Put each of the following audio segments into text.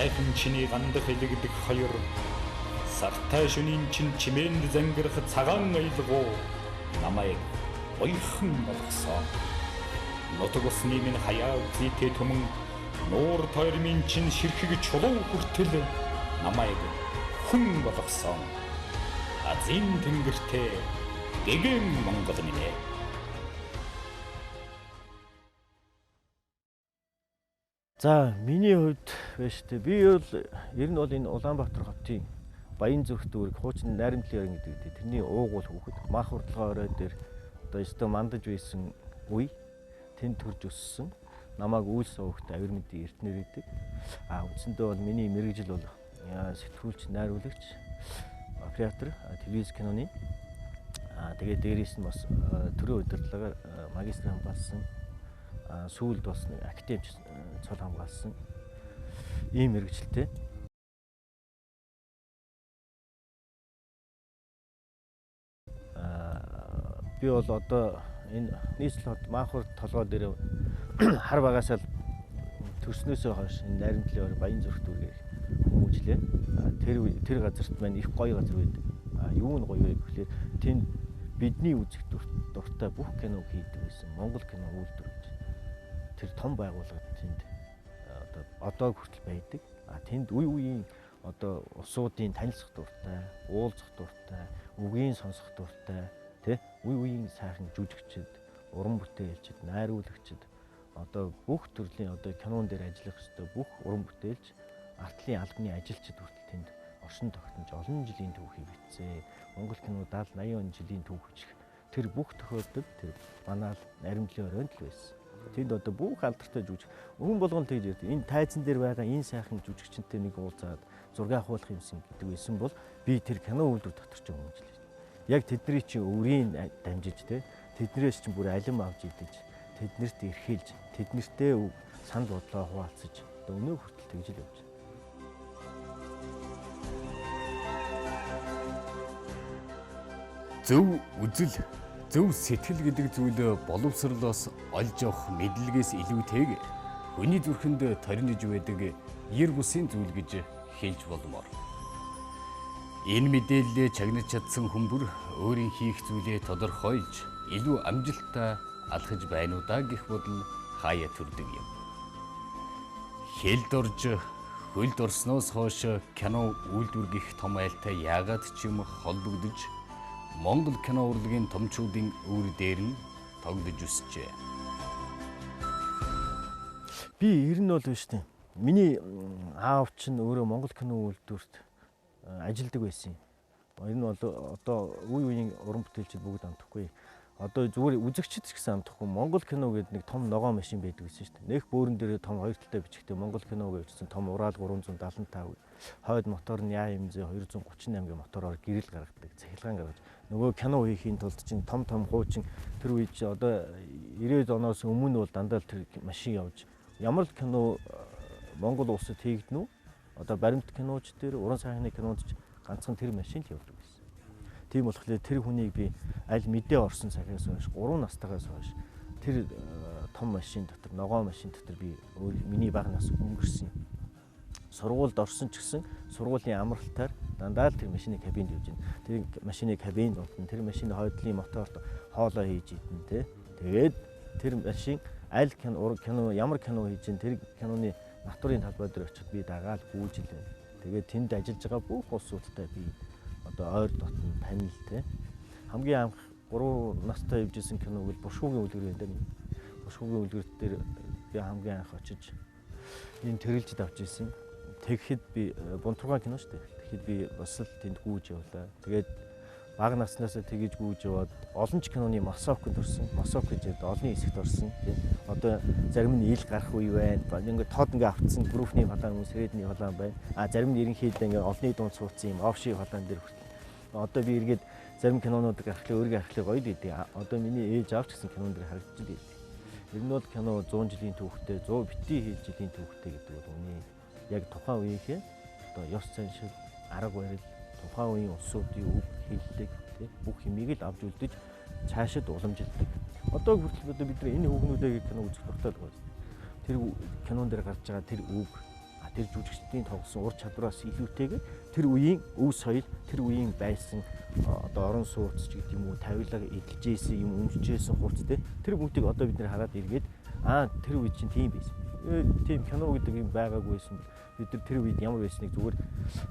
Сайхан чиний гандах илэгдэх хоёр, сартай шөнийн чин чимээнд зангирах цагаан аялгуу намайг оёхон болгосон. Нутаг усны минь хаяа үзийтэй түмэн, нуур тойрмын чин ширхэг чулуу хүртэл намайг хүн болгосон. Азийн тэнгэртэй гэгэн Монгол минь ээ. За, миний хувьд байна шүү дээ. Би бол ер нь бол энэ Улаанбаатар хотын Баян зүрх дүүрэг хуучин Найрамдлын орон гэдэг тэрний уугуул хүүхэд мах урдлагын орой дээр одоо өстө мандаж байсан үе тэнд төрж өссөн. Намайг үйлс овогт авир мэдээ эрдэнэр гэдэг. А үндсэндээ бол миний мэргэжил бол сэтгүүлч, найруулагч, оператор, телевиз киноны. А тэгээд дээрээс нь бас төрийн удирдлагаар магистр хамгаалсан. Сүүлд бас нэг академич цол хамгаалсан ийм мэргэжилтэй. Би бол одоо энэ нийслэл хот Маахур толгой дээр хар багасаа төрснөөсөө хойш энэ Найрамдлын орой Баян зүрх дүүргээр хүмүүжлээ. Тэр газарт маань их гоё газар байдаг. Юу нь гоё вэ гэхлээр тэнд бидний үзэх дуртай бүх киног хийдэг байсан. Монгол кино үйлдвэр гэж. Тэр том байгууллага тэнд одоо хүртэл байдаг. Тэнд үе үеийн одоо улсуудын танилцах дуртай, уулзах дуртай, үгийн сонсох дуртай, тэ үе үеийн сайхан жүжигчд, уран бүтээлчд, найруулагчид одоо бүх төрлийн одоо кинон дээр ажиллах ёстой бүх уран бүтээлч, артлын албаны ажилчид хүртэл тэнд оршин тогтнож олон жилийн түүхийг бичсэн. Монгол кино 70 80 он жилийн түүх бичих тэр бүх тохиолдолд тэр манаал Найрамдлын оройд л байсан. Тэнд одоо бүх алдартай жүжиг хүн болгон тэгж ярьдаг. Энэ тайзан дээр байгаа энэ сайхан жүжигчэнтэй нэг уулзаад зураг авахулах юмсан гэдэг байсан бол би тэр кино үйлдвэр дотор ч хүмүүжлээ. Яг тэдний чинь өврийн дамжиж те тэднээс чинь бүр алим авч идэж тэднэрт эрхэлж тэднэртэй санал бодлоо хуваалцаж одоо өнөө хүртэл тэгж л явж байна. Зөв үзэл, зөв сэтгэл гэдэг зүйл боловсрлоос олж авах мэдлэгээс илүүтэйг хүний зүрхэнд торниж байдаг ер бусын зүйл гэж хэлж болмоор. Энэ мэдээллээ чагнаж чадсан хүмүүр өөрийн хийх зүйлээ тодорхойлж илүү амжилттай алхаж байна уу да гэх бодол хаяа төрдөг юм. Хэлд орж хөлд орсноос хойш кино үйлдвэр гих том айлтай яагаад ч юм холбогдож Монгол кино урлагийн томчуудын өвөр дээр нь тогдож өсжээ. Би ер нь бол биш тийм. Миний аав чинь өөрөө Монгол кино үйлдвэрт ажилдаг байсан юм. Энэ нь бол одоо үе үеийн уран бүтээлчид бүгд амтахгүй. Одоо зүгээр үзэгчид ч гэсэн амтахгүй. Монгол кино гэдэг нэг том ногоон машин байдаг гэсэн шүү дээ. Нэх бөөрөн дээр том хоёр талтай бичгтэй Монгол кино гэвчсэн том Урал 375, хойд мотор нь ЯМЗ 238 гэх мотороор гэрэл гаргадаг, цахилгаан гаргаж. Нөгөө кино хийхийн тулд чинь том том хуучин тэр үед чи одоо 90-ад оноос өмнө бол дандаа л тэр машин явж ямар л кино Монгол улсад хийгдэнэ үү? Одоо баримт киноч дээр, уран сайхны кинонд ч ганцхан тэр машин л явдаг байсан. Тийм болохоор тэр хүнийг би аль мэдээ орсон цагаас хойш 3 настайгаас хойш тэр том машин дотор, ногоон машин дотор би өөр миний бага нас өнгөрсөн юм. Сургуульд орсон ч гэсэн сургуулийн амралтаар дандаа л тэр машины кабинд явж байна. Тэр машины кабинд унтна, тэр машины хойдлын моторт хоолоо хийж идэн тэ. Тэгээд тэр машин аль кино ямар кино хийж гин тэр киноны натурын талбай дээр очиход би дагаал гүйжлээ. Тэгээд тэнд ажиллаж байгаа бүх улсуудтай би одоо ойр дотн танил тэ. Хамгийн анх 3 настай явж исэн киног бол Бушгуугийн үлгэр байна даа. Бушгуугийн үлгэр дээр би хамгийн анх очиж энэ тэрэлжид авч исэн. Тэгэхэд би Бунтургаан кино шүү дээ. Тэгэхэд би бас л тэнд гүйж явлаа. Тэгээд бага наснаас тэгэж гүйж яваад олон ч киноны массовкнд орсон. Массовк гэж ярьд олонний хэсэгт орсон. Одоо зарим нь ил гарах үе байна. Ингээд тод ингээ автсан группний фалан хүмүүс, редний фалан байна. А зарим нь ерөнхийдөө ингээ олонний дунд суудсан юм офши фалан дээр хүртэл. Одоо би эргээд зарим кинонууд гарахлаа өөрийгөө харахлаа гоё л гэдэг. Одоо миний ээж аав ч гэсэн кинон дээр харагдаж л байдаг. Ер нь бол кино 100 жилийн түүхтэй, 100 битгий хэл жилийн түүхтэй гэдэг бол үний. Яг тухайн үеийнхээ одоо ёс заншил, арга барил, тухайн үеийн улсуудын үг, хэллэг, бүх юмыг л авч үлдэж цаашид уламжилдаг. Одоо хүртэл одоо бид нар энэ хүүхнүүдээ кино үзэх дуртай л байна. Тэр кинон дээр гарч байгаа тэр үг, тэр Тэр жүжигчдийн тоглосон ур чадвараас илүүтэйгээр тэр үеийн өв соёл, тэр үеийн байсан одоо орон сууц ч гэдэг юм уу, тавилга эдэлжсэн юм, өмсжсэн хурц те. Тэр бүгдийг одоо бид нэр хараад эргээд тэр үед чинь тийм байсан. Тийм кино гэдэг юм байгаагүй байсан бол бид нар тэр үед ямар байсныг зүгээр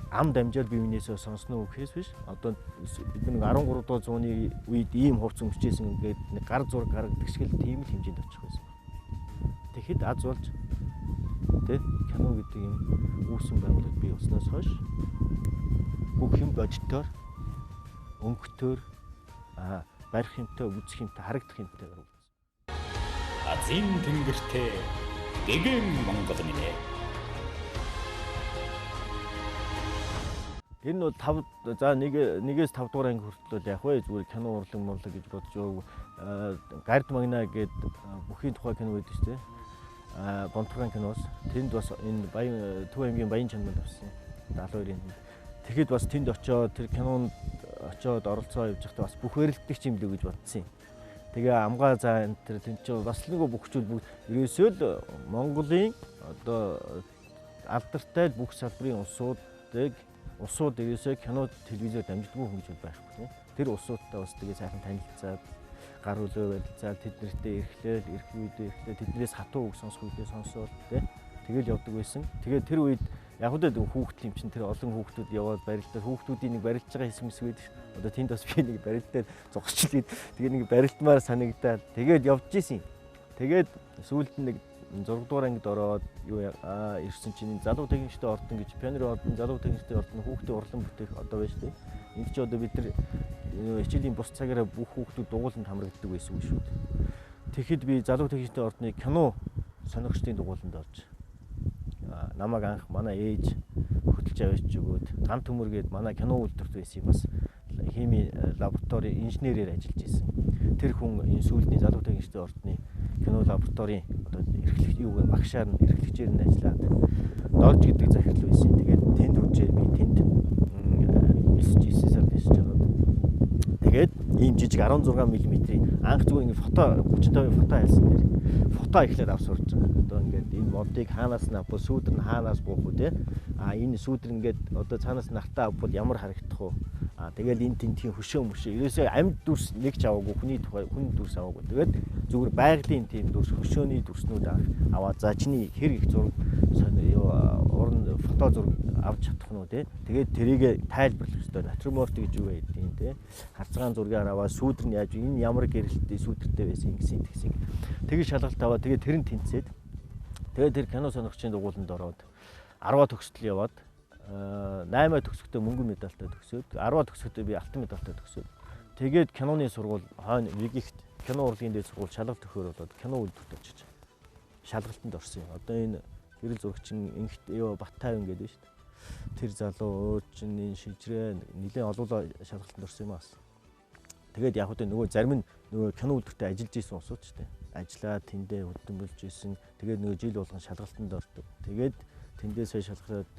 ам дамжаал бие биенээсээ сонсно гэхээс биш. Одоо бид нэг 13 дугаар зууны үед ийм хувц өмсөжсэн ингээд нэг гар зураг гаргадаг шиг л тийм л хэмжээнд очих байсан. Тэгэхэд аз болж тэ кино гэдэг юм үүсэн байгууллагад бий болсноос хойш бүх юм бодитоор, өнгөтөөр, барих юмтай, үзэх юмтай, харагдах юмтай гаргагдсан. Азийн тэнгэртэй гэгэн Монгол минь ээ. Тэр нь бол 5 за 1-ээс 5 дугаар анги хүртэл бол яг вэ зүгээр кино урлаг мурлаг гэж бодож байгаа. Гард магна гээд бүхийн тухай кино байдаг шүү дээ. Бонтургаан киноос тэнд бас энэ Баян Төв аймгийн Баян чанманд авсан 72-ын. Тэгэхэд бас тэнд очиод тэр кинонд очиод оролцоо явж байхдаа бас бүх барилддаг юм лүү гэж бодсон юм. Тэгээ амгаа заа энэ тэр тэнд чинь бас л нөгөө бүхчүүл бүгд ерөөсөө л Монголын одоо алдартай бүх салбарын улсуудыг улсууд ерөөсөө кино телевизээр дамждаггүй хүн гэж байхгүй тийм. Тэр улсуудтай бас тэгээ сайхан танилцаад гар хөлөө барилцаад тэд нартэй эрхлээл, эрх үедээ эрхлээ, тэднээс хатуу үг сонсох үедээ сонсоол тийм. Тэгэл явдаг байсан. Тэгээ тэр үед яг үгүй хүүхдэл юм чинь тэр олон хүүхдүүд яваад барилдаа хүүхдүүдийн нэг барилж байгаа хэсэг мэс байдаг. Одоо тэнд бас би нэг барилдаа зогсчихлээ. Тэгээ нэг барилтмаар санагдаад тэгээд явж исэн. Тэгээд сүүлд нь нэг 6 дугаар ангид ороод юу ирсэн чинь залуу техникчтэй ордон гэж пионерын ордон, залуу техникчтэй ордон хүүхдийн урлан бүтээх одоо байж тээ. Энд чи одоо бид нар хичээлийн бус цагаараа бүх хүүхдүүд дугууланд хамрагддаг байсан үг шүү дээ. Тэгэхэд би залуу техникчтэй ордны кино сонирхчдын дугууланд орж намайг анх манай ээж хөтөлж авчиж өгөөд ган төмөр гээд манай кино үйлдвэрт байсан юм бас хими лаборатори инженерээр ажиллаж исэн. Тэр хүн энэ сүүлдний залуу техникчдийн ордны кино лабораторийн одоо эрхлэгч юу гэх багшаар нь эрхлэгчээр нь ажиллаад Дорж гэдэг захирал байсан. Тэгээд тэнд үржээ би тэнд 9 сар лесж жагаад. Тэгээд ийм жижиг 16 мм-ийн анх зүгээр ингэ фото 35-ын фото хайлсан дээр фото эхлээд авч сурч байгаа. Одоо ингээд энэ модыг хаанаас нь авах, сүүдэр нь хаанаас буух вэ те? А энэ сүүдэр ингээд одоо цаанаас нартаа авбал ямар харагдах вэ? А тэгэл энэ тентхийн хөшөө мөшөө ерөөсөө амьд дүрс нэг ч аваагүй, хүний тухай хүн дүрс аваагүй. Тэгээд зүгээр байгалийн тийм дүрс, хөшөөний дүрснүүд аваад за чиний хэр их зураг уран фото зураг авч чадах нь үү те? Тэгээд тэрийг тайлбарлах ёстой. Натюрморт гэж юу байдгийг те? Харцгаан зургаар аваад сүүдэр нь яаж энэ ямар гэрэлттэй сүүдэртэй байсан ингэсэн тэгсэн. Тэгээд шалгалт аваад тэгээд тэр нь тэнцээд тэгээд тэр кино сонирхчийн дугууланд ороод 10-аа төгсдөл яваад 8-аа төгсөхдөө мөнгөн медальтай төгсөөд 10-аа төгсөхдөө би алтан медальтай төгсөөд тэгээд киноны сургууль хойно Вигихт кино урлагийн дээд сургууль шалгалт өгөхөөр болоод кино үйлдвэрт очиж шалгалтанд орсон юм. Одоо энэ гэрэл зурагчин Инхт Бат Тайван гэдэг нь шүү дээ. Тэр залуу өөр чинь энэ шижрээ нэлээд олуулаа шалгалтанд орсон юм аа. Тэгээд яг үгүй нөгөө зарим нь нөгөө кино үйлдвэртээ ажиллаж исэн улсууд ч тийм. Ажиллаа тэндээ хөдөлмөрлж исэн. Тэгээд нөгөө жил болгон шалгалтанд ордог. Тэгээд тэндээсээ шалгараад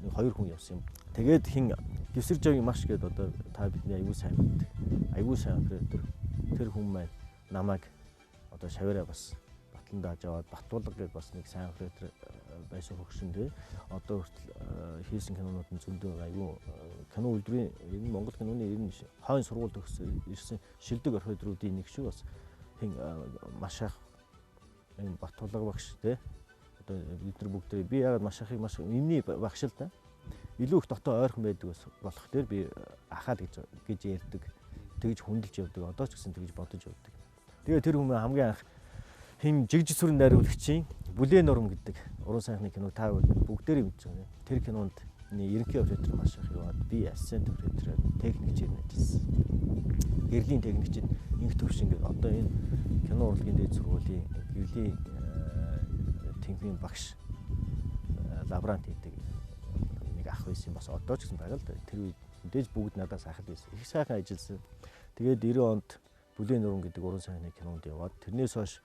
нэг хоёр хүн явсан юм. Тэгээд хин Гевсэр жавын маш гээд одоо та бидний аягүй сайн мэддэг. Аягүй сайн оператор. Тэр хүн маань намайг одоо шаваараа бас батлан дааж аваад Батбулга гээд бас нэг сайн оператор байсан хөгшин тий. Одоо хүртэл хийсэн кинонууд нь зөндөө аягүй кино үйлдвэрийн ер нь Монгол киноны ер нь хойн сургууль төгссөн ирсэн шилдэг орхиодруудын нэг шүү бас хин маш ах энэ Батбулга багш тий. Бид нар бүгдээ би яагаад маш ахыг маш энэний багш л да. Илүү их дотоо ойрхон байдаг болох дээр би ахаал гэж ярьдаг. Тэгж хүндэлж явдаг. Одоо ч гэсэн тэгж бодож явдаг. Тэгээ тэр хүмүүс хамгийн анх хин жигж сүрэн найруулагчийн Бүлээн нурам гэдэг уран сайхны кино та бүгдээрээ мэдж байгаа. Тэр кинонд ерөнхий оператор маш их яваад би ассистент оператораар техникчээр нь ажилласан. Гэрлийн техникчид инх төвшин гэдэг одоо энэ кино урлагийн дээд сургуулийн гэрлийн тэнхимийн багш лаборант гэдэг нэг ах байсан бас одоо ч гэсэн байгаа л да. Тэр үед мэдээж бүгд надаас ах л байсан. Их сайхан ажилласан. Тэгээд 90 онд Бүлээн нурам гэдэг уран сайхны кинонд яваад тэрнээс хойш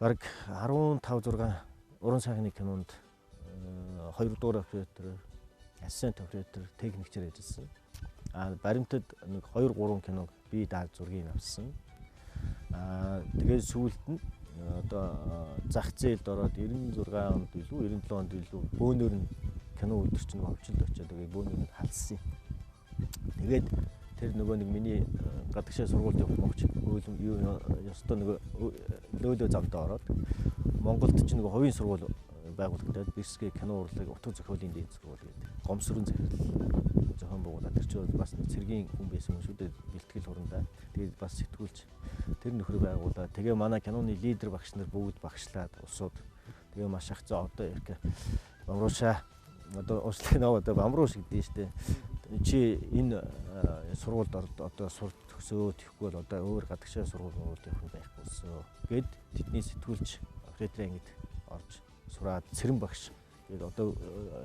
бараг 15 6 уран сайхны кинонд 2 дугаар оператор, ассистент оператор, техникчээр ажилласан. А баримтад нэг 2 3 киног би дааг зургийг авсан. А тэгээд сүүлд нь одоо зах зээлд ороод 96 онд илүү 97 онд илүү бөөнөр нь кино үйлдвэр чинь ховчлолд очиод тэгээ бөөнөр нь халсан юм. Тэгээд тэр нөгөө нэг миний гадагшаа сургуульд явах могч өөлм юу ёстой нөгөө лөөлөө замдаа ороод Монголд чинь нөгөө хувийн сургууль байгуулагдаад Бэрсгээ кино урлаг утга зохиолын дээд сургууль гэдэг гомсрон захирал зохион байгуулаад тэр чинь бас нэг цэргийн хүн байсан юм шүү дээ, бэлтгэл хурандаа. Тэгээд бас сэтгүүлч тэр нөхөр байгуулаад тэгээ манай киноны лидер багш нар бүгд багшлаад улсууд тэгээ маш их зөө одоо ярих Бамруушаа одоо уучлах нөө одоо Бамрууш гэдэг нь шүү дээ. Чи энэ сургуульд одоо сур төгсөө тэхгүй бол одоо өөр гадагшаа сургууль муулд явах нь байхгүй болсон гэд тэдний сэтгүүлч операторын ангид орж сураад Цэрэн багш тэгээд одоо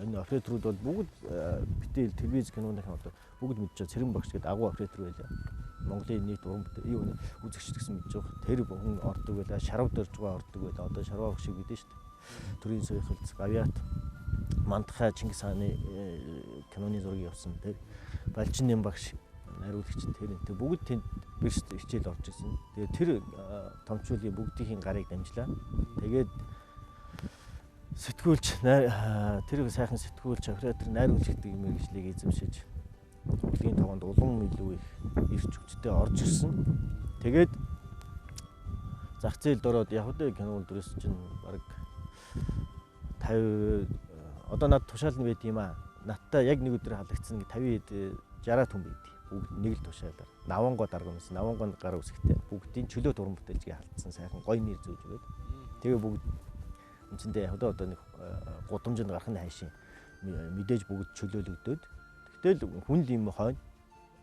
энэ операторууд бол бүгд битэл телевиз киноныхан одоо бүгд мэдж байгаа. Цэрэн багш гэдэг агуу оператор байлаа. Монголын нийт уран бүтээл юу үзэгч гэсэн мэдж байгаа. Тэр хүн ордог байлаа. Шарав дөржгаа ордог байлаа. Одоо шарваа багшийг мэдэн шүү дээ. Төрийн суйхалц Гавьяат Мандхай Чингис хааны киноны зургийг явсан тэр Балжин нэм багш найруулагч тэр энэ бүгд тэнд бэрс хичээл орж ирсэн. Тэгээд тэр томчуулын бүгдийн гарыг дамжлаа. Тэгээд сэтгүүлч тэр сайхан сэтгүүлч оператор найруулагч гэдэг мэргэжлийг эзэмшиж урлагийн тогоонд улам илүү их эрч хүчтэй орж ирсэн. Тэгээд зах зээлд ороод яг үгүй кино үйлдвэрээс чинь бараг 50 одоо над тушаал нь байд юм аа. Надтай яг нэг өдөр халагдсан 50 60 хүн байд. Бүгд нэг л тушаалаар. Наванго дарга юмсан. Наванго гар үсгтэй. Бүгдийн чөлөөт уран бүтээлчгээ халдсан сайхан гоё нэр зүүж өгөөд. Тэгээ бүгд үндсэндээ яг одоо нэг гудамжинд гарах нь хайшин мэдээж бүгд чөлөөлөгдөөд. Тэгтэл хүн л юм хойно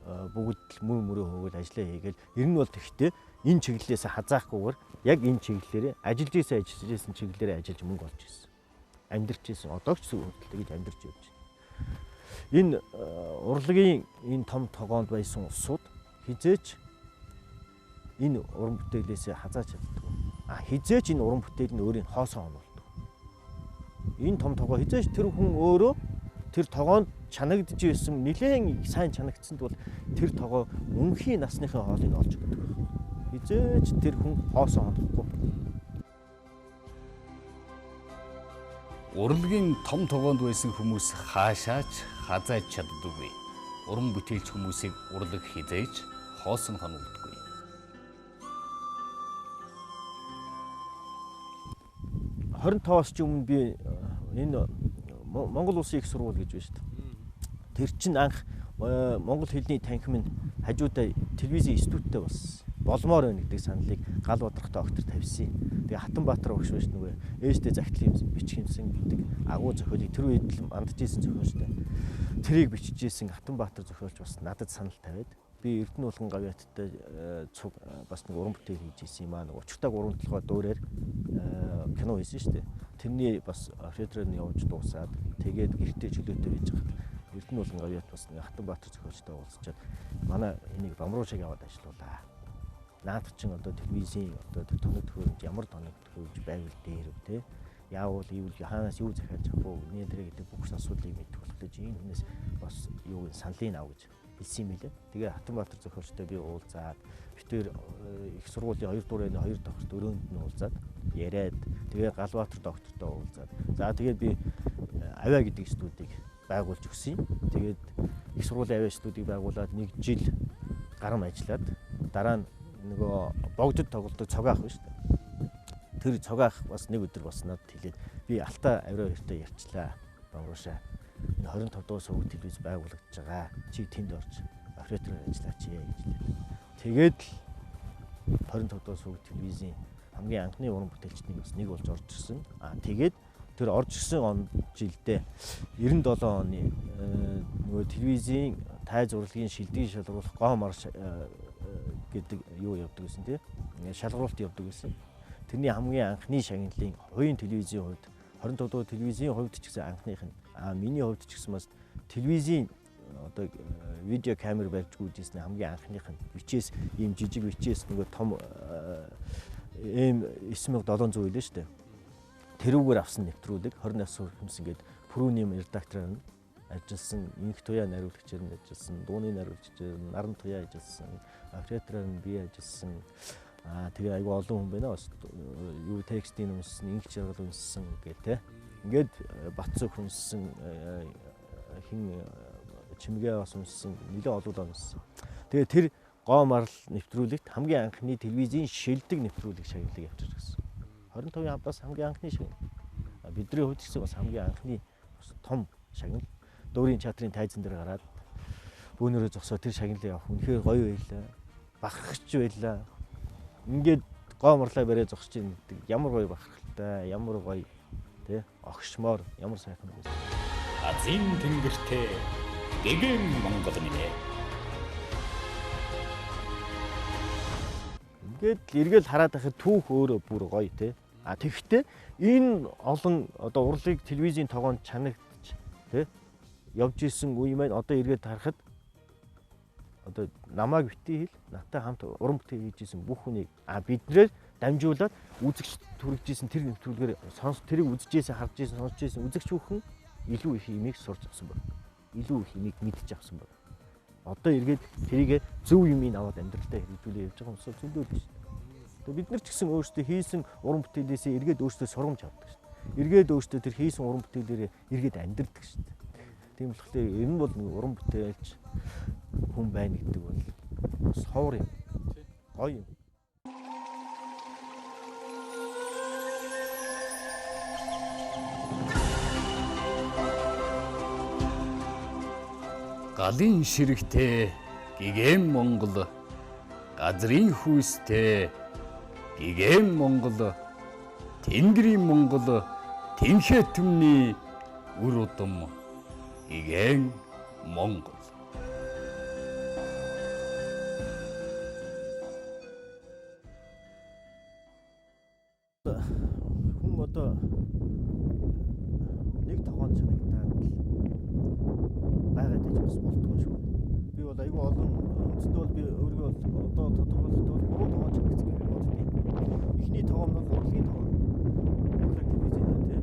бүгд л мөр мөрөө хөөгөл ажиллаа хийгээл ер нь бол тэгтээ энэ чиглэлээс хазаахгүйгээр яг энэ чиглэлээрээ ажиллаж исэн чиглэлээрээ ажиллаж мөнгө олж ирсэн. Амьдарч ирсэн. Одоо ч хүртэл тэгж амьдарч явж байна. Энэ урлагийн энэ том тогоонд байсан улсууд хизээч энэ уран бүтээлээс хазаач чаддаг. А хизээч энэ уран бүтээл нь өөрийг хоосон онолдог. Энэ том тогоо хизээч тэр хүн өөрөө тэр тогоонд чанагдж байсан нэлээд сайн чанагдсанд бол тэр тогоо мөнхийн насныхын хоолыг олж өгдөг. Хизээч тэр хүн хоосон онохгүй. Урлагийн том тогоонд байсан хүмүүс хаашаач хазааж чаддаггүй. Уран бүтээлч хүмүүсийг урлаг хизээж хоосон хоногдгүй. 25-аас ч өмнө би энэ Монгол Улсын их сургууль гэж байна шүү дээ. Тэр чинь анх монгол хэлний танхим нь хажуудаа телевизийн студидтэй болсон. Болмоор байна гэдэг саналыг гал бадрахтай огтор тавьсан. Тэгээ Хатанбаатар багш байж нөгөө ээжтэй загтлын юмсан бичих юмсан гэдэг агуу зохиолыг тэр үед л мандаж исэн зохиолчтой. Тэрийг бичижсэн Хатанбаатар зохиолч бас надад санал тавиад би Эрдэнэ булган гавьяаттай цуг бас нэг уран бүтээл хийж исэн юм аа. Нэг учиртай гурван толгой дуурайр кино хийсэн шүү дээ. Тэрний бас оператороор нь явж дуусаад тэгээд гэртээ чөлөөтэй байж хат Эрдэнэ булган гавьяат бас нэг Хатанбаатар зохиолчтой уулзчаад манай энийг Бамруушаг яваад ажиллуулаа. Наадах чинь одоо телевизийн одоо тэр тоног төхөөрөмж ямар тоног төхөөрөмж байвал дээр вэ те яавал ивэл хаанаас юу захиалж авах вэ нэ гэдэг бүх асуудлыг мэдэх болохоор чи энэ хүнээс бас юу саналыг ав гэж хэлсэн юм билээ. Тэгээ Хатанбаатар зохиолчтой би уулзаад битээр их сургуулийн 2 дуурайны 2 давхарт өрөөнд нь уулзаад яриад тэгээ Галбаатар доктортой уулзаад за тэгээд би авиа гэдэг студийг байгуулж өгсөн юм. Тэгээд их сургуулийн авиа студийг байгуулад нэг жил гарам ажиллаад дараа нь нөгөө богдод тоглодог цогаах байна шүү дээ. Тэр цогаах бас нэг өдөр бас надад хэлээд би Алтай авиа хоёртой ярьчлаа. Бамруушаа. Энэ 25 дугаар суваг телевиз байгуулагдаж байгаа. Чи тэнд орж оператороор ажиллаач гэж хэлээ. Тэгээд л 25 дугаар суваг телевизийн хамгийн анхны уран бүтээлчдийн бас нэг болж орж ирсэн. Аа тэгээд тэр орж ирсэн он жилдээ 97 оны нөгөө телевизийн тайз урлагийн шилдгийн шалгаруулах гоо мар гэдэг юу явдаг гэсэн тий. Шалгаруулалт явдаг гэсэн. Тэрний хамгийн анхны шагналын хувийн телевизийн хувьд 25 дугаар телевизийн хувьд ч гэсэн анхных нь миний хувьд ч гэсэн бас телевизийн одоо видео камер барьж гүйжсэн хамгийн анхных нь VHS ийм жижиг VHS нөгөө том ийм 9700 байлаа шүү дээ. Тэрүүгээр авсан нэвтрүүлэг 20 нас хүмүүс ингээд Пүрүүний редактораар нь ажилласан, Инх Туяа найруулагчаар нь ажилласан, дууны найруулагчаар нь Наран Туяа ажилласан, оператораар нь би ажилласан, Аа тэгээ айгүй олон хүн байна бас юу текстийг уншсан, инх жаргал уншсан гэл те. Ингээд Батцөөх уншсан, хин Чимгээ бас уншсан, нэлээд олуулаа уншсан. Тэгээ тэр гоо марал нэвтрүүлэгт хамгийн анхны телевизийн шилдэг нэвтрүүлэг шагналыг авчирч гисэн. 25-ын хамтаас хамгийн анхны шагнал. Бидний хувьд гэсэн бас хамгийн анхны бас том шагнал. Дүүрийн театрын тайзан дээр гараад бөөнөрөө зогсоо тэр шагналыг авах үнэхээр гоё байлаа. Бахархаж байлаа. Ингээд гоо марлаа бариа зогсож ийн гэдэг ямар гоё бахархалтай, ямар гоё тий огшмоор ямар сайхан байсан. Азийн тэнгэртэй гэгэн Монгол минь ээ. Ингээд эргээл хараад байхад түүх өөрөө бүр гоё тий. А тэгэхдээ энэ олон одоо урлыг телевизийн тогоонд чанагдж тий явж исэн үе маань одоо эргээд харахад одоо намайг битгий хэл, надтай хамт уран бүтээл хийж исэн бүх хүнийг биднээр дамжуулаад үзэгч түргэж исэн тэр нэвтрүүлгээр сонс тэрийг үзэж исэн, харж исэн, сонсч исэн үзэгч бүхэн илүү их имийг сурч авсан байна. Илүү их имийг мэдж авсан байна. Одоо эргээд тэрийг зөв юмыг аваад амьдралдаа хэрэгжүүлээ явж байгаа хүмүүс зөндөө л шүү дээ. Тэгээ бид нар ч гэсэн өөрсдөө хийсэн уран бүтээлээсээ эргээд өөрсдөө сургамж авдаг шүү дээ. Эргээд өөрсдөө тэр хийсэн уран бүтээлээрээ эргээд амьдрдаг шүү дээ. Тийм болохоор ер нь бол нэг уран бүтээлч хүн байна гэдэг бол совр юм. Гоё юм. Галын ширэгтэй гэгээн Монгол, газрын хүйстэй гэгээн Монгол, тэнгэрийн Монгол, тэнхээ түмний үр удам гэгээн Монгол. Хүн одоо нэг тогоонд чанагдаад байгаад байж бас болдгоо шүү. Би бол айгүй олон үндсэндээ бол би өөрийгөө бол одоо тодорхойлохдоо бол 3 тогоон чанагдсан гэж боддیں۔ Эхний тогоон бол урлагийн тогоон. Урлаг телевизийн тий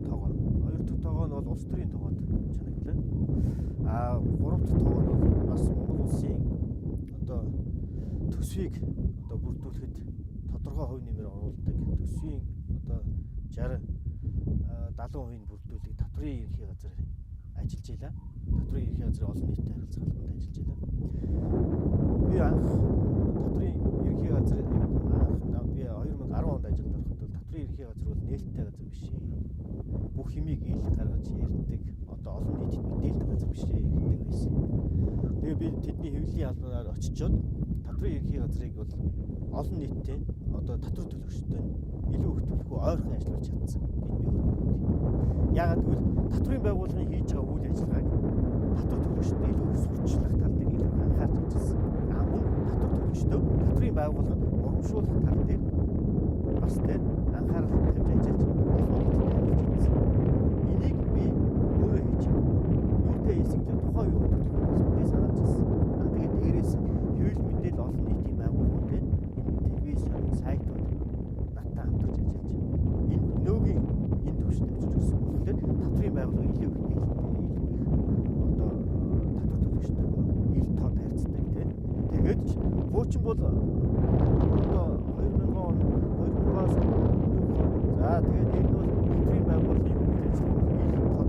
тогоон. Хоёр дахь тогоон бол улс төрийн тогоонд чанагдлаа. А гурав дахь тогоон бол бас Монгол улсын одоо төсвийг одоо бүрдүүлэхэд тодорхой хувь нэмэр оруулдаг. Төсвийн одоо 60 70% нь бүрдүүлдэг татврын ерөнхий газар ажиллаж байлаа. Татврын ерөнхий газрын олон нийтийн харилцаа холбоонд ажиллаж байлаа. Би анх татврын ерөнхий газар анх би 2010 онд ажилд ороход бол татврын ерөнхий газар бол нээлттэй газар биш ээ. Бүх юмыг ил гаргаж ярьдаг, одоо олон нийтэд мэдээлдэг газар биш ээ гэдэг байсан. Тэгээ би тэдний хэвлэлийн албанаар очичоод татврын ерөнхий газрыг бол олон нийттэй одоо татвар төлөгчтэй илүү их төлөхөө ойрхон ажиллуулж чадсан гэж би өөрөө боддог. Яагаад гэвэл татврын байгууллагын хийж байгаа үйл ажиллагааг татвар төлөгчдөд илүү их сурталчлах тал дээр илүү их анхаарч ажилласан. А мөн татвар төлөгчдөө татврын байгууллагад урамшуулах тал дээр бас тэ анхаарал тавьж ажиллаж олон нийтэд таниулж чадсан. Энийг би өөрөө хийж байгаа. Юутай хийсэн гэвэл тухайн үеийн удирдлагууд бас мэдээ санаачилсан. А тэгээд дээрээс нь хэвлэл мэдээлэл олон нийтийн байгууллагууд энэ телевиз, сайтууд надтай хамтарч ажиллаж энэ нөөгийн энэ төвшөнд авчирч өгсөн болохоор татврын байгууллага илүү их нээлттэй, илүү их одоо татвар төлөгчтэйгөө ил тод харьцдаг тийм. Тэгээд ч хуучин бол одоо 2000 он 2000-аас өмнөх он за тэгээд энэ бол татврын байгууллагын үйл ажиллагаа бол ил тод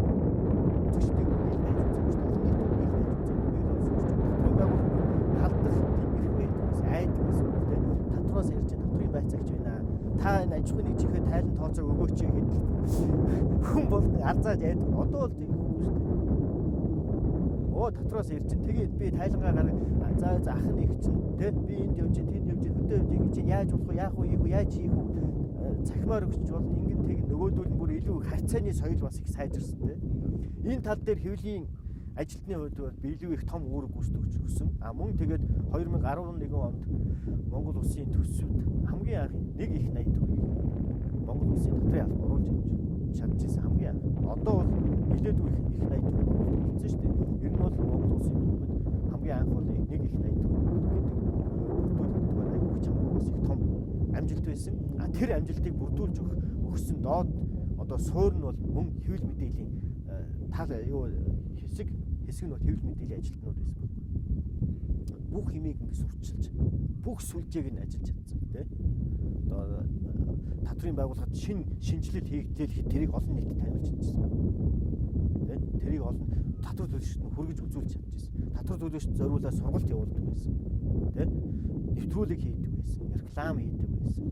үзэгчдийн ил байж үзээгүй шүү дээ. Олон нийтийн ил байж үзээгүй. Би бол сонсч татврын байгууллага халдах тийм эрх байдаг байсан, айдаг байсан бүр тийм. Татвараас ярьж татврын байцаагч байна. Та энэ аж ахуйн нэгжийнхээ тайлан тооцоог өгөөч гэхэд хүн бол арзааж айдаг. Одоо бол тийм шүү дээ. Оо татвараас ярьж чинь тэгээд би тайлангаа гарга за за ах нь их чинь тэ би энд явж чинь тэнд явж чинь хөдөө явж ингэж яаж болох вэ яах вэ хийх вэ яаж хийх вэ цахимаар өгч болно ингэн тэг нөгөөдөл нь бүр илүү харьцааны соёл бас их сайжирсан тэ. Энэ тал дээр хэвлэлийн ажилтны хувьд бол би илүү их том үүрэг гүйцэтгэж өгсөн. А мөн тэгээд 2011 онд Монгол улсын төсөвд хамгийн анх нэг их 80 төгрөгийг Монгол улсын татврын алба оруулж чадчихсан хамгийн анх. Одоо бол нэлээдгүй их 80 төгрөг оруулж болсон шүү дээ. Ер нь бол Монгол улсын түүхэнд хамгийн анх бол нэг их 80 төгрөг гэдэг бүрдүүлэх гэдэг бол айгүй чамгүй бас их том амжилт байсан. А тэр амжилтыг бүрдүүлж өгсөн доод одоо суур нь бол мөн хэвлэл мэдээллийн тал юу хэсэг нь бол хэвлэл мэдээллийн ажилтнууд байсан байна. Бүх юмыг ингэ сурчилж, бүх сүлжээг нь ажиллаж чадсан тий. Одоо татврын байгууллагад шинэ шинэчлэл хийгдээл тэрийг олон нийтэд таниулж чадчихсан. Тэ? Тэрийг олон татвар төлөгчдөд нь хүргэж үзүүлж чадчихсан. Татвар төлөгчдөд зориулаад сургалт явуулдаг байсан. Тэ? Нэвтрүүлэг хийдэг байсан, реклам хийдэг байсан.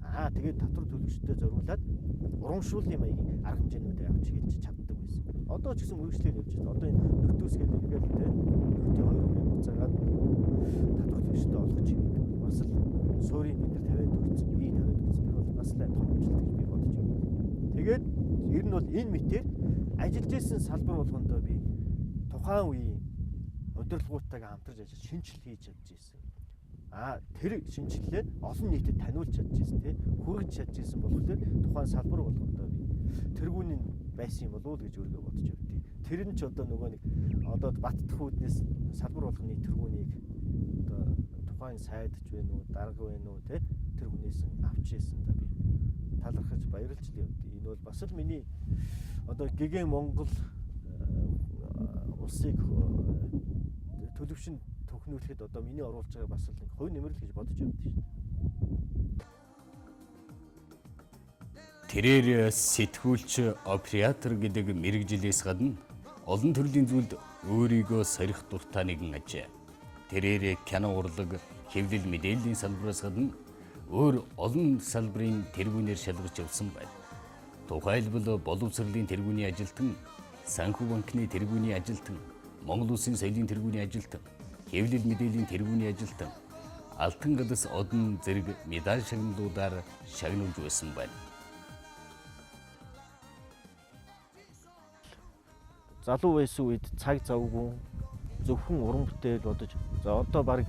Аа, тэгээд татвар төлөгчдөд зориулаад урамшууллын маягийн арга хэмжээнүүдээ авч хэлж чаддаг байсан. Одоо ч гэсэн үргэлжлээд явж байна. Одоо энэ нөтөөс гээд эргээл тэ нөтийн хоёр үгийг буцаагаад татвар төлөгчдөд олгож ийн гэдэг бол бас л суурийн бид нар тавиад өгсөн, бие тавиад өгсөн. Тэр бол бас л том амжилт гэж би бодож байна. Тэгээд ер нь бол энэ мэтээр ажиллаж исэн салбар болгондоо би тухайн үеийн удирдлагуудтайгаа хамтарч ажиллаж шинэчлэл хийж чадж ирсэн. Аа, тэр шинэчлэлээ олон нийтэд таниулж чадж ирсэн, тий, хүргэж чадж ирсэн болохоор тухайн салбар болгондоо би тэргүүний байсан юм болов уу гэж өөрийгөө бодож явдیں۔ Тэр нь ч одоо нөгөө нэг одоо баттах үүднээс салбар болгоны тэргүүнийг одоо тухайн сайд ч вэ нү, дарга вэ нү, тий, тэр хүнээс нь авч ирсэн да би талархаж баярлж л явдیں۔ Энэ бол бас л миний одоо гэгээн Монгол улсыг төлөвшөнд төхнүүлэхэд одоо миний оруулж байгаа бас л нэг хувь нэмрэл гэж бодож явдсан шүү дээ. Тэрээр сэтгүүлч, оператор гэдэг мэргэжилээс гадна олон төрлийн зүйлд өөрийгөө сорих дуртай нэгэн ажээ. Тэрээр кино урлаг, хэвлэл мэдээллийн салбараас гадна өөр олон салбарын тэргүүнээр шалгарч явсан байна. Тухайлбал боловсролын тэргүүний ажилтан, Санхүү банкны тэргүүний ажилтан, Монгол Улсын соёлын тэргүүний ажилтан, хэвлэл мэдээллийн тэргүүний ажилтан, Алтан галс одон зэрэг медаль шагналуудаар шагнуулж байсан байна. Залуу байсан үед цаг завгүй зөвхөн уран бүтээл бодож, за одоо баг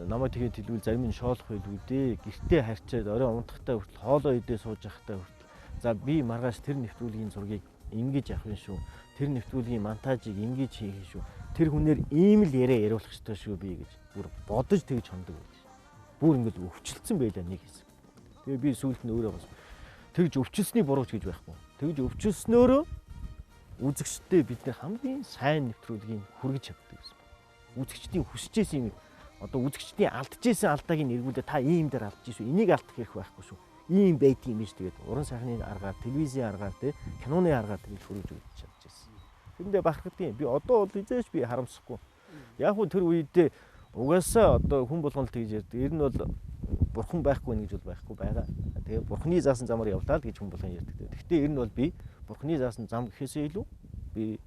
намайг тэгээд хэлбэл зарим нь шоолох байлгүй дээ. Гэртээ харьцаад орой унтахтаа хүртэл, хоолоо идээ сууж байхдаа хүртэл, за би маргааш тэр нэвтрүүлгийн зургийг ингэж авах юм шүү. Тэр нэвтрүүлгийн монтажийг ингэж хийх юм шүү. Тэр хүнээр ийм л яриа яриулах ёстой шүү би гэж бүр бодож тэгж хондог байж. Бүр ингэж өвчлөлдсөн байлаа нэг хэсэг. Тэгээ би сүүлд нь өөрөө бас тэгж өвчлсөний бурууч гэж байхгүй. Тэгж өвчлснөөрөө үзэгчдээ бид нар хамгийн сайн нэвтрүүлгийг хүргэж чаддаг гэсэн. Үзэгчдийн хүсэж исэн юм, одоо үзэгчдийн алдаж исэн алдааг нь эргүүлээ, та ийм дээр алдаж шүү. Энийг алдах хэрэг байхгүй шүү. Ийм байдгийг юм биш, тэгээд уран сайхны аргаар, телевизийн аргаар, тэ киноны аргаар тэгж хүргэж өгч чадчихсан. Тэрэндээ бахархдаг юм. Би одоо бол эзээч би харамсахгүй. Яг хөө тэр үедээ угаасаа одоо хүн болгоно л тэгж ярьдаг. Ер нь бол бурхан байхгүй гэж бол байхгүй байгаа. Тэгээ бурханы заасан замаар явлаа л гэж хүн болгон ярьдаг. Гэхдээ ер нь бол би бурханы заасан зам гэхээсээ илүү би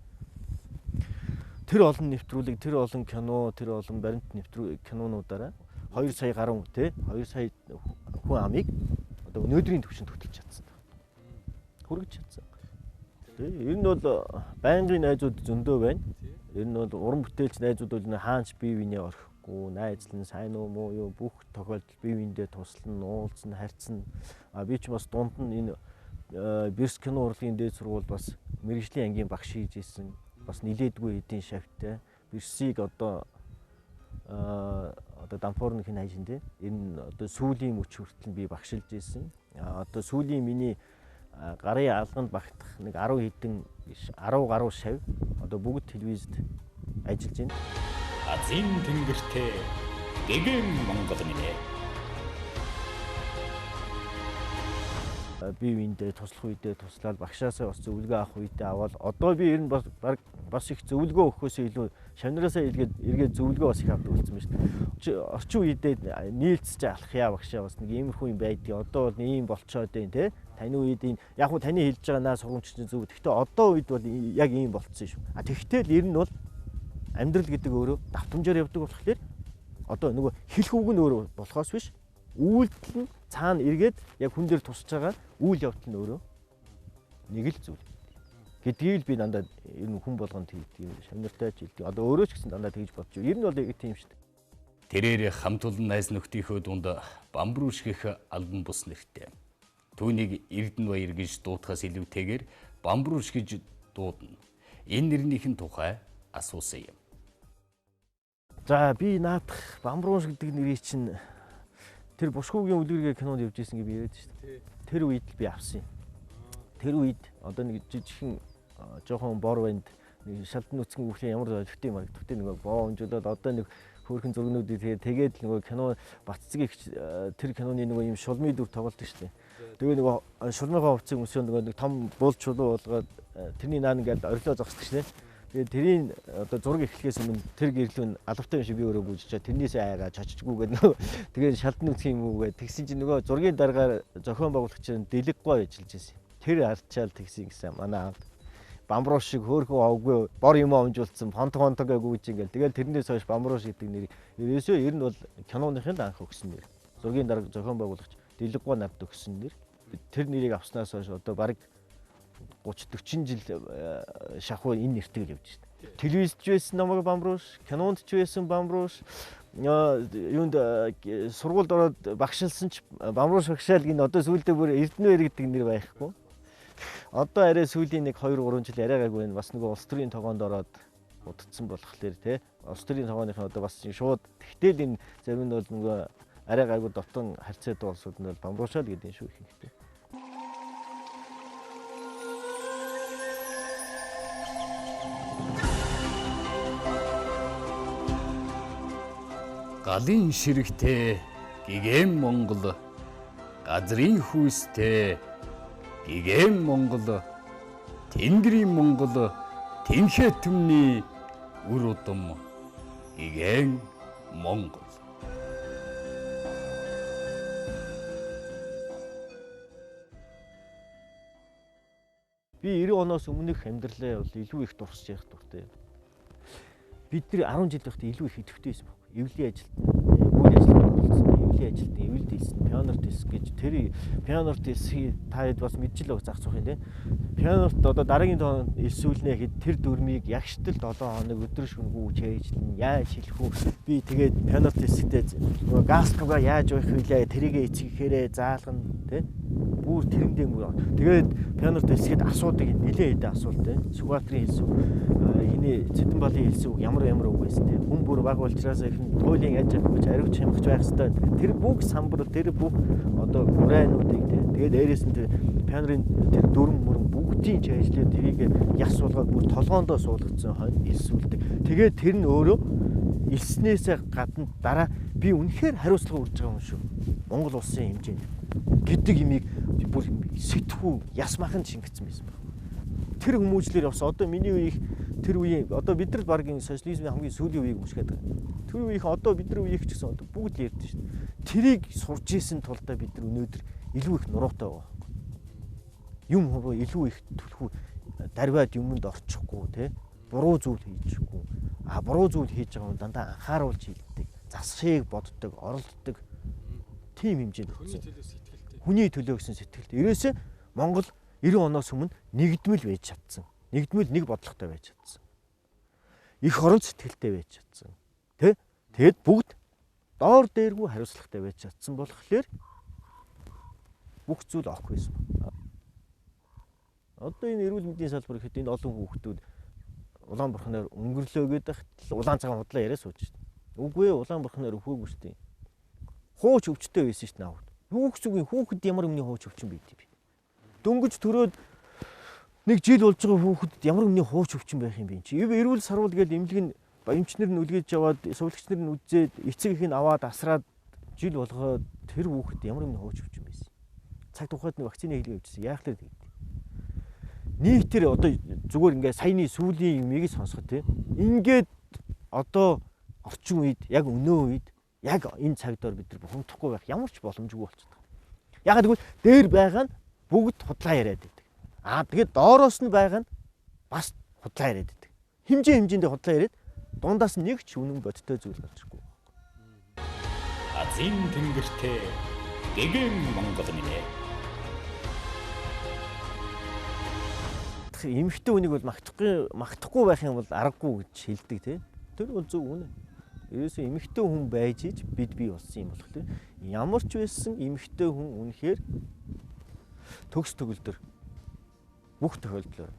тэр олон нэвтрүүлэг, тэр олон кино, тэр олон баримт нэвтрүүлэг кинонуудаараа 2 сая гаруй те 2 сая хүн амыг одоо өнөөдрийн түвшинд хөтөлж чадсан. Хүргэж чадсан. Тэ, ер нь бол байнгын найзууд зөндөө байна. Ер нь бол уран бүтээлч найзууд бол хаач бие биенээ орхихгүй, найзлан сайн уу муу юу бүх тохиолдолд бие биендээ туслана, уулзна, харьцна. А би ч бас дунд нь энэ Бирс кино урлагийн дээд сургууль бас мэргэжлийн ангийн багш хийж исэн. Бас нилээдгүй эдийн шавьтай. Бирсийг одоо одоо Дампуурны хин хайшин тий. Энэ одоо сүүлийн мөч хүртэл би багшилж исэн. Одоо сүүлийн миний гарын алганд багтах нэг 10 хэдэн 10 гаруй шав одоо бүгд телевизэд ажиллаж байна. Азийн тэнгэртээ гэгээн Монгол минь ээ. Би биендээ туслах үедээ туслаад, багшаасаа бас зөвлөгөө авах үедээ аваад, одоо би ер нь бас бас их зөвлөгөө өгөхөөсөө илүү шавнараасаа эргээд зөвлөгөө бас их авдаг болсон байна шүү дээ. Орчин үедээ нийлцэж алах яа багшаа бас нэг иймэрхүү юм байдгийг, одоо бол ийм болцоод байна те. Таны үед энэ яг хуу таны хэлж байгаа наа сургамж чинь зөв. Гэхдээ одоо үед бол яг ийм болцсон шүү. А тэгтэл ер нь бол амьдрал гэдэг өөрөө давтамжаар явдаг болохоор одоо нөгөө хэлэх үг нь өөрөө болохоос биш, үйлдэл нь цаана эргээд яг хүн дээр тусч байгаа үйл явдал нь өөрөө нэг л зүйл гэдгийг л би дандаа ер нь хүн болгонд хэлдэг юм, шавнартай ч хэлдэг. Одоо өөрөө ч гэсэн дандаа тэгж бодож. Ер нь бол яг тийм шүү дээ. Тэрээр хамт олон найз нөхдийнхөө дунд Бамбрууш гэх албан бус нэртэй. Түүнийг Эрдэнэбаяр гэж дуутахаас илүүтэйгээр Бамбрууш гэж дуудана. Энэ нэрнийхэн тухай асуусан юм. За би наадах Бамбрууш гэдэг нэрийг чинь тэр Бушгуугийн үлгэргээ кинонд явж исэн гэж би яриад шүү дээ. Тэр үед л би авсан юм. Тэр үед одоо нэг жижигхэн жоохон бор банд нэг шалдан нүцгэн үхлийн ямар зөвхтэй юм харагдах. Тэгтээ нэг боо өмжүүлээд одоо нэг Хөөрхөн зургнуудыг тэгээд нөгөө кино Батцэг их тэр киноны нөгөө юм шулмын дүр тоглолдог шүү дээ. Тэгээ нөгөө шулмынхаа хувцсыг өмсөө нөгөө нэг том бул чулуу болгоод тэрний наан ингээд орилоо зогсдог шүү дээ. Тэгээд тэрийн одоо зураг эхлэхээс өмнө тэр гэрлүү нь алавтай юм шиг би өөрөө гүйжиж чаа тэрнээсээ айгаа чочжгүй гэдэг нөгөө тэгээд шалдан нүцгэн юм уу гэдэг тэгсэн чинь нөгөө зургийн дараагаар зохион байгуулагч нь Дэлэггой ажиллаж байсан. Тэр арчаал тэгсэн гэсэн манай аав Бамбрууш шиг хөөхөн овгүй бор юм омжуулсан фонтог фонтог гүйж ингээл тэгэл тэрнээс хойш Бамбрууш гэдэг нэр ерөөсөө ер нь бол киноныхын анх өгсөн нэр. Зургийн дарга зохион байгуулагч Дэлэггой нарт өгсөн нэр. Тэр нэрийг авснаас хойш одоо бараг 30 40 жил шахуу энэ нэртэйг явж байна. Телевизд ч байсан намайг Бамбрууш, кинонд ч байсан Бамбрууш, юунд сургуульд ороод багшилсан ч Бамбрууш багшаал гин одоо сүүлдээ бүр Эрдэнээр гэдэг нэр байхгүй. Одоо арай сүүлийн нэг 2 3 жил арай гайгүй байна. Бас нөгөө улс төрийн тогоонд ороод удацсан болохоор те улс төрийн тогооныхын одоо бас шууд тэгтэл энэ зарим нь бол нөгөө арай гайгүй дотон харьцаатай улсууд нь бол Бамбруушаал гэдэг юм шүү ихэнхдээ. Галын ширэгтэй гэгээн Монгол, газрын хүүстэй гэгээн Монгол, тэнгэрийн Монгол, тэнхээ түмний үр удам гэгээн Монгол. Би 90 оноос өмнөх амьдралаа бол илүү их дурсаж явах дуртай. Бид нар 10 жил байхдаа илүү их идэвхтэй байсан байхгүй. Эвлийн ажилтан, үйл ажиллагаанд оролцсон, эвлийн ажилтан, эвэлд элсэн, пионерт элсэн гэж тэр пионерт элсхийг та хэд бас мэдж л зах зух юм те. Пионерт одоо дараагийн тоонд элсүүлнэ гэхэд тэр дүрмийг ягштал 7 хоног өдөр шөнөгүй чэйжлэн яаж хэлэх үү? Би тэгээд пионерт элсэхдээ нөгөө галстугаа яаж уух вүлээ? Тэрийгэ эцэгхээрээ заалгана те. Бүр тэрэндээ мөр. Тэгээд пионерт элсэхэд асуудаг нэлээд хэдэн асуулт те. Сүхбаатарын хэлсэн үг, хиний Цэдэнбалын хэлсэн үг ямар ямар үг байсан те. Хүн бүр баг улчраас их туйлын аж ахуйч аривч хямгч байх ёстой. Тэр бүх самбар, тэр бүх одоо гурайнуудыг те. Тэгээд дээрээс нь тэр пионерын тэр дүрм мөрөн бүгдийн чайжлээ тэрийг яс суулгаад бүр толгоондоо суулгацсан хойно элсүүлдэг. Тэгээд тэр нь өөрөө элснээсээ гадна дараа би үнэхээр хариуцлага үрж байгаа юм шүү. Монгол улсын хэмжээнд гэдэг имийг бүр сэтгүү яс маханд шингэсэн байсан баг. Тэр хүмүүжлэр явсан. Одоо миний үеих тэр үеийн одоо бид нар баг энэ социализмын хамгийн сүүлийн үеийг өмсгöd байгаа. Тэр үеих одоо бид нар үеих ч гэсэн одоо бүгд л ярьдэн шүү дээ. Тэрийг сурж исэн тулдаа бид нар өнөөдөр илүү их нуруутай байгаа байхгүй. Юм хөө илүү их түлхүү дарвиад юмд орчихгүй те. Буруу зүйл хийчихгүй. А буруу зүйл хийж байгаа хүн дандаа анхааруулж хийлдэг. Засхийг боддог, оролддог. Тийм хэмжээнд хүрсэн. Хүний төлөө гэсэн сэтгэлтэй. Ерөөсөө Монгол 90 оноос өмнө нэгдмэл байж чадсан. Нэгдмэл нэг бодлоготой байж чадсан. Их орон сэтгэлтэй байж чадсан. Тэ? Тэгэд бүгд доор дээргүй хариуцлагатай байж чадсан болохоор бүх зүйл ок байсан. Одоо энэ эрүүл мэндийн салбар гэхэд энэ олон хүүхдүүд улаан бурхнаар өнгөрлөө гэдэг улаан цагаан худлаа яриа сууж шít. Үгүй ээ, улаан бурхнаар өхөөгүй шүү дээ. Хууч өвчтэй байсан шүү дээ наавд. Юу гэсэн үг юм, хүүхэд ямар өмнө хууч өвчин байд юм бэ? Дөнгөж төрөөд нэг жил болж байгаа хүүхэдд ямар өмнө хууч өвчин байх юм бэ чи? Эрүүл саруул гэж эмнэлэг нь эмчнэр нь үлгээж яваад, сувлагч нар нь үзээд, эцэг их нь аваад асраад жил болгоод тэр хүүхэд ямар өмнө хууч өвчин байсан. Цаг тухайд нь вакцины хийлгээ явуулсан. Яах вэ гэдэг. Нийтээр одоо зүгээр ингээ саяны сүүлийн юмыг сонсоход тийм. Ингээд одоо орчин үед яг өнөө үед яг энэ цаг доор бид нар бухимдахгүй байх ямар ч боломжгүй болчиход байгаа. Яг тэгвэл дээр байгаа нь бүгд худлаа яриад байдаг. Аа тэгээд доороос нь байгаа нь бас худлаа яриад байдаг. Хэмжээ хэмжээндээ худлаа яриад дундаас нэг ч үнэн бодиттой зүйл гарч ирэхгүй. Азийн тэнгэртэй гэгээн Монгол минь ээ. Эмэгтэй хүнийг бол магтахгүй байх юм бол аргагүй гэж хэлдэг тийм. Тэр бол зөв үнэ. Ерөөсөө эмэгтэй хүн байж ич бид бий болсон юм болохоор ямар ч байсан эмэгтэй хүн үнэхээр төгс төгөлдөр бүх тохиолдлоор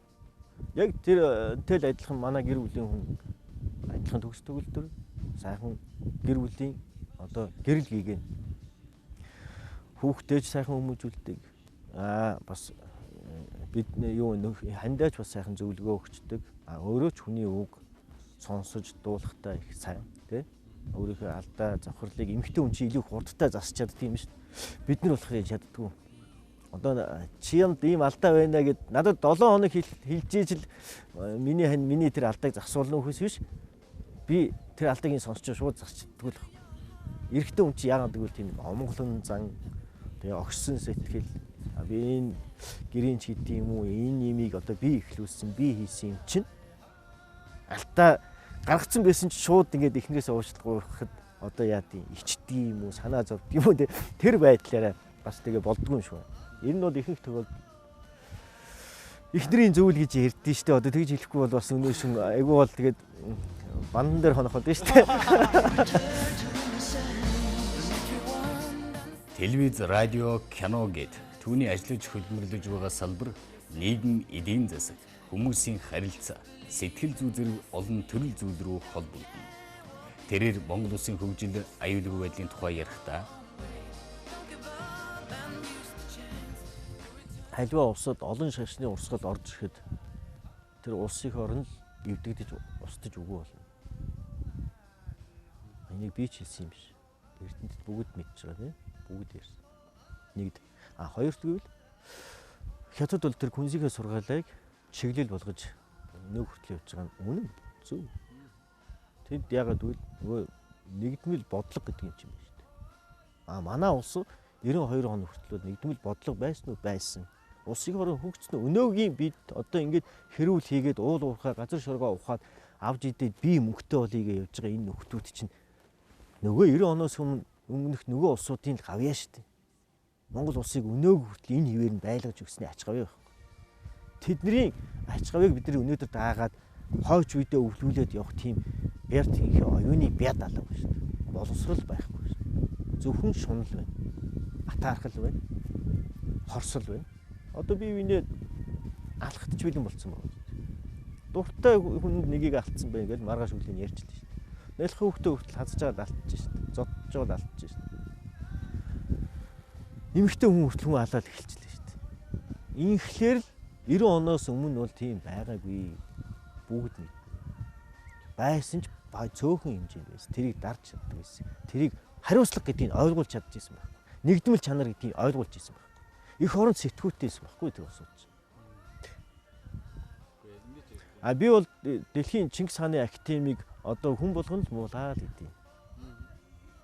яг тэр тэл адилхан манай гэр бүлийн хүн адилхан төгс төгөлдөр сайхан гэр бүлийн одоо гэрэл гигэн хүүхдээ ч сайхан хүмүүжүүлдэг. Аа бас бид юу хандаач бас сайхан зөвлөгөө өгчдөг. А өөрөө ч хүний үг сонсож дуулахтай их сайн тий. Өөрийнхөө алдаа, зохирлыг эмэгтэй хүн чинь илүү хурдтай засч чаддаг юм шүү дээ. Бид нар болохоор чаддгүй. Одоо чи юмд ийм алдаа байна гэд надад 7 хоног хэлж ижил миний хань миний тэр алдааг засуулна үхээс биш. Би тэр алдааг нь сонсч шууд засч чаддгүй л. Эрэгтэй хүн чи яагаад гэвэл тийм омголон зан, тэгээ огсон сэтгэл, би энэ гэрийн ч гэдэг юм уу, энэ имийг одоо би эхлүүлсэн, би хийсэн юм чинь алдаа гаргацсан байсан чи шууд ингээд эхнэрээс уучлахад одоо яа дий ичдэг юм уу, санаа зовдөг юм уу, тэр байдлаараа бас тэгээ болдгүй юм шүү. Энэ нь бол ихэнх тохиолдолд эхнэрийн зүйл гэж ярьдэн штэ. Одоо тэгж хэлэхгүй бол бас өнөө шин айгүй бол тэгээд бандан дээр хонох болно штэ. Телевиз, радио, кино гэд түүний ажиллаж хөдөлмөрлөж байгаа салбар нийгэм, эдийн засаг, хүмүүсийн харилцаа, сэтгэл зүй зэрэг олон төрөл зүйл рүү холбогдоно. Тэрээр Монгол улсын хөгжил, аюулгүй байдлын тухай ярихдаа альва улсад олон шашны урсгал орж ирэхэд тэр улсын орн л эвдэгдэж устж үгүй болно. Энийг би ч хэлсэн юм биш. Эрдэнэт бүгд мэдж байгаа тийм бүгд ярьсан. Нэгд. А хоёрт гэвэл хятад бол тэр күнзийнхээ сургаалыг чиглэл болгож нөө хүртэл явж байгаа нь үнэн зөв. Тэнд яагаад гэвэл нөгөө нэгдмэл бодлого гэдэг юм чинь байна шүү дээ. А манай улс 92 он хүртэл нэгдмэл бодлого байсан уу? Байсан. Улсын хорон хөгжсөн өнөөгийн бид одоо ингээд хэрүүл хийгээд уул уурхай газар шоргоо ухаад авж идээд би мөнгөтэй болъё гэж явж байгаа энэ нөхдүүд чинь нөгөө 90 оноос өмнөх нөгөө улсуудын л гавьяа шүү дээ. Монгол улсыг өнөөг хүртэл энэ хിവэр нь байлгаж өгсөний ач гавьяа байхгүй. Тэдний ач гавьяаг бид нар өнөөдөр даагаад хойч үедээ өвлүүлээд явах тийм бярд тэнхээ оюуны бяд алга шүү дээ. Боловсрол байхгүй шүү дээ. Зөвхөн шунал байна. Атаархал байна. Хорсол байна. Одоо би винээ алхахад ч бэлэн болцсон байна. Дуртай хүнд нэгийг алдсан байна гэж маргааш өглөө нь ярьж л шүү дээ. Нэлэх хүүхдээ хүртэл хазаж байгаа л алдчих шүү дээ. Зодж байгаа л алдчих шүү дээ. Нэмэгтэй хүн хүртэл хүн алаад эхэлчихлээ шүү дээ. Инхлээр л 90 оноос өмнө бол тийм байгаагүй. Бүгд мэднэ. Байсан ч цөөхөн хэмжээнд байсан. Тэрийг дарж чаддаг байсан. Тэрийг хариуцлага гэдгийг ойлгуулж чадчихсан байхгүй. Нэгдмэл чанар гэдгийг ойлгуулж ирсэн байхгүй. Их орон сэтгүүтэй байсан байхгүй тэр улсууд чинь. А би бол дэлхийн Чингис хааны академиг одоо хүн болгоно л муулаа л гэдэг.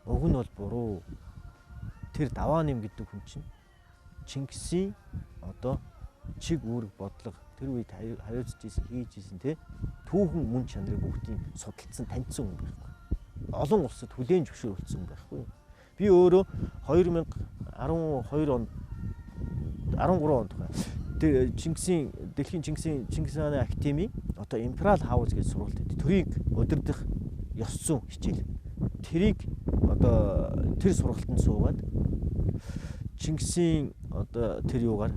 Уг нь бол буруу. Тэр даваа нэм гэдэг хүн чинь Чингисийн одоо чиг үүрэг бодлого тэр үед хариуцж исэн, хийж исэн те түүхэн мөн чанарыг бүгдийг судалсан, таньдсан хүн байхгүй. Олон улсад хүлээн зөвшөөрүүлсэн хүн байхгүй. Би өөрөө 2012 онд 13 онд тэр Чингисийн дэлхийн Чингисийн Чингис хааны академи одоо Imperial House гэж сургалт өгдөг. Тэрийг удирдах ёс зүйн хичээл. Тэрийг одоо тэр сургалтанд суугаад Чингисийн одоо тэр юугаар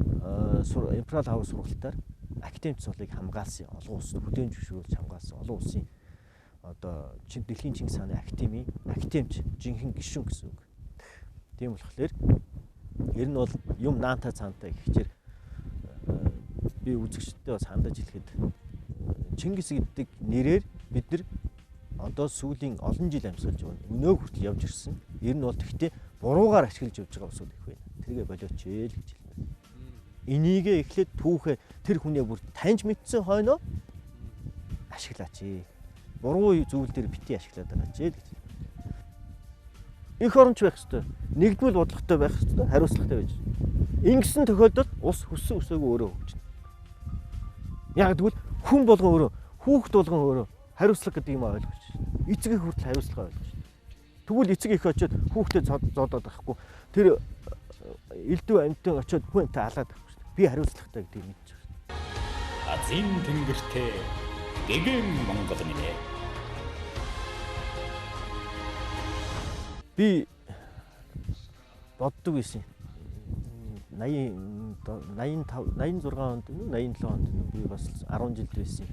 Imperial House сургалтаар академик сурлыг хамгаалсан, олон улсад хүлээн зөвшөөрүүлж хамгаалсан, олон улсын одоо дэлхийн Чингис хааны академи академич жинхэнэ гишүүн гэсэн үг. Тийм болохоор ер нь бол юм наантай цаантай гэхчээр би үзэгчдээ бас хандаж хэлэхэд Чингис гэдэг нэрээр бид нар одоо сүүлийн олон жил амьсгалж байна. Өнөө хүртэл явж ирсэн. Ер нь бол тэгтээ буруугаар ашиглаж явж байгаа улсууд их байна. Тэргээ болооч ээ л гэж хэлмээр. Энийгээ эхлээд түүхээ тэр хүнээ бүр таньж мэдсэн хойноо ашиглаач ээ. Буруу зүйл дээр бити ашиглаад байгаа ч ээ л гэж. Их оронч байх ёстой. Нэгдмэл бодлоготой байх ёстой. Хариуцлагатай байж. Ингэсэн тохиолдолд ус хүссэн өсөөгөө өөрөө хөгжинэ. Яг тэгвэл хүн болгон өөрөө, хүүхэд болгон өөрөө хариуцлага гэдэг юм ойлгож байна. Эцэг их хүртэл хариуцлага ойлгож байна. Тэгвэл эцэг их очиод хүүхдэд зодоод байхгүй. Тэр элдв амьтан очиод хүн амьтаа алаад байхгүй шүү дээ. Би хариуцлагатай гэдгийг мэдж байгаа шүү дээ. Азийн тэнгэртээ гэгэн Монгол минь ээ. Би боддог байсан. 80 85 86 онд нүү 87 онд нүү би бас 10 жилд байсан.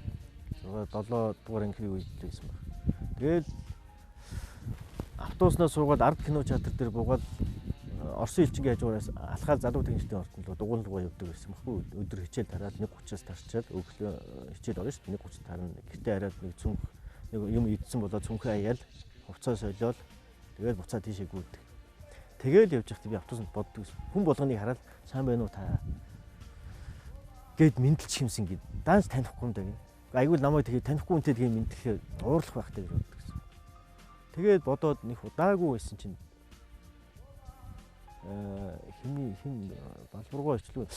6 7 дугаар ангийн үед байсан баг. Тэгэл автобуснаас суугаад ард кино театр дээр буугаад Орсын элчингийн хажуураас алхаал залуу техникчдийн ордон руу дугуйн руу явдаг байсан байхгүй. Өдөр хичээл тараад 1:30-аас тарчаад өглөө хичээл орно шүү дээ. 1:30 тарна. Гэртээ хараад нэг цүнх нэг юм идсэн болоо цүнхээ аяал Хувцаа солиод тэгээд буцаа тийшээ гүйдэг. Тэгэл явж байхдаа би автобусанд боддог. Хүн болгоныг хараад сайн байна уу та гэд мэндэлчих юмсан гэд. Даанч танихгүй юм даа. Айгуул намайг тэгээд танихгүй хүнтэй тэгээ мэдлэхээр уурлах байхтай гэж боддог гэсэн. Тэгээд бодоод нэг удаагүй байсан чинь химийн хим балбаргоо ичлүү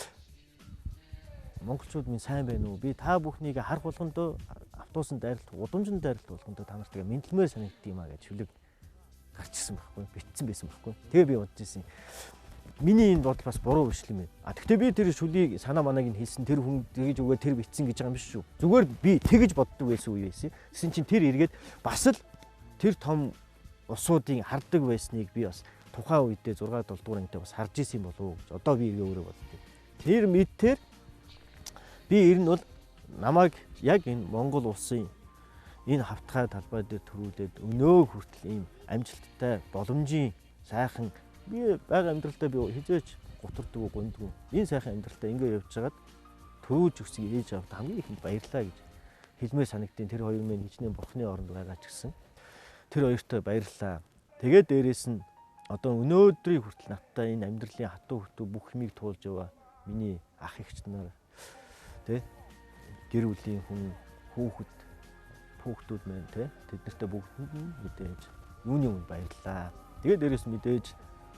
монголчууд минь сайн байна уу? Би та бүхнийг харах болгондоо автобусын дайралт, удамжин дайралт болгондоо та нарт тэгээ мэдлэмээр санагддаг юм а гэж шүлэг гарчсан байхгүй, битсэн байсан байхгүй. Тэгээ би бодож ирсэн. Миний энэ бодол бас буруу биш юм байна. А тэгтээ би тэр шүлгийг санаа манааг нь хэлсэн, тэр хүн тэгж өгөө тэр битсэн гэж байгаа юм биш шүү. Зүгээр би тэгж боддог байсан үе байсан. Тэгсэн чинь тэр эргээд бас л тэр том усуудын хардаг байсныг би бас тухайн үедээ 6 7 дугаар ангитай бас харж исэн юм болов уу гэж одоо би эргээ өөрөө боддог. Тэр мэдтэр би ер нь бол намайг яг энэ Монгол улсын энэ хавтгай талбай дээр төрүүлээд өнөө хүртэл ийм амжилттай боломжийн сайхан би байга амьдралдаа би хизээч гутардаг гондгүй. Энэ сайхан амьдралдаа ингэ явж байгаад төрүүлж өгсөн ээж аавд хамгийн ихэнд баярлалаа гэж хэлмээр санагдیں۔ Тэр хоёр мэн хичнээн бурхны оронд байгаа ч гэсэн тэр хоёртой баярлалаа. Тэгээд дээрэс нь одоо өнөөдрийг хүртэл надтай энэ амьдралын хатуу хүртүү бүх юмыг туулж яваа миний ах эгч нар тэ гэр бүлийн хүн хүүхэд хүүхдүүд маань тэ тэд нартай бүгдэнд нь мэдээж юуны өмнө баярлалаа. Тэгээд дээрэс мэдээж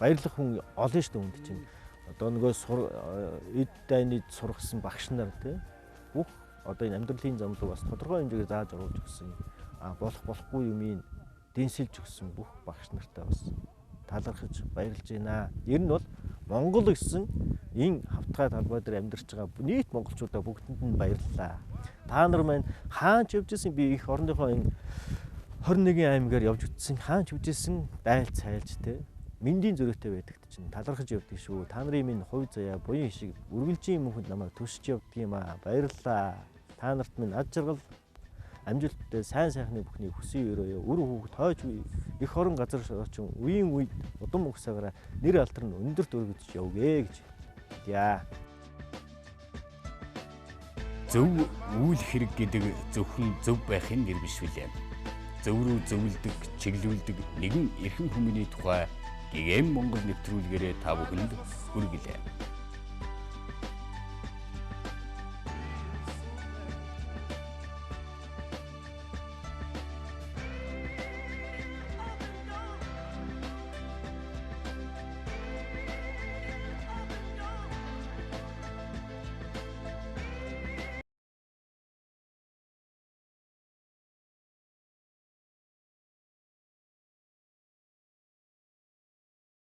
баярлах хүн олон шүү дээ хүнд чинь. Одоо нөгөө эд дайны сургасан багш нар тэ бүх одоо энэ амьдралын зам руу бас тодорхой хэмжээгээр зааж оруулж өгсөн. А болох болохгүй юмыг дэнсэлж өгсөн бүх багш нартай бас талархаж баярлж байна. Ер нь бол Монгол гэсэн энэ хавтгай талбай дээр амьдарч байгаа нийт монголчуудаа бүгдэнд нь баярлалаа. Та нар маань хаан ч явж исэн би их орныхоо энэ 21 аймгаар явж үтсэн хаан ч явж исэн дайл цайлж те мэндийн зөрөөтэй байдагт чинь талархаж явдаг шүү. Та нарын минь хувь заяа буян шиг үргэлжийн мөнхөд намайг төсөж явдаг юм аа. Баярлалаа. Та нарт минь ад жаргал амжилттай сайн сайхны бүхнийг хүсэн өрөөё. Үр хүүхэд хойч үе эх орон газар очин үеийн үед удам угсаагаараа нэр алдар нь өндөрт өргөдөж явгээ гэж. Яа. Зөв үйл хэрэг гэдэг зөвхөн зөв байхын нэр биш үлээ. Зөв рүү зөвлөдөг, чиглүүлдэг нэгэн эрхэм хүмүүний тухай ГГМ Монгол нэвтрүүлгээрээ та бүхэнд хүргэлээ.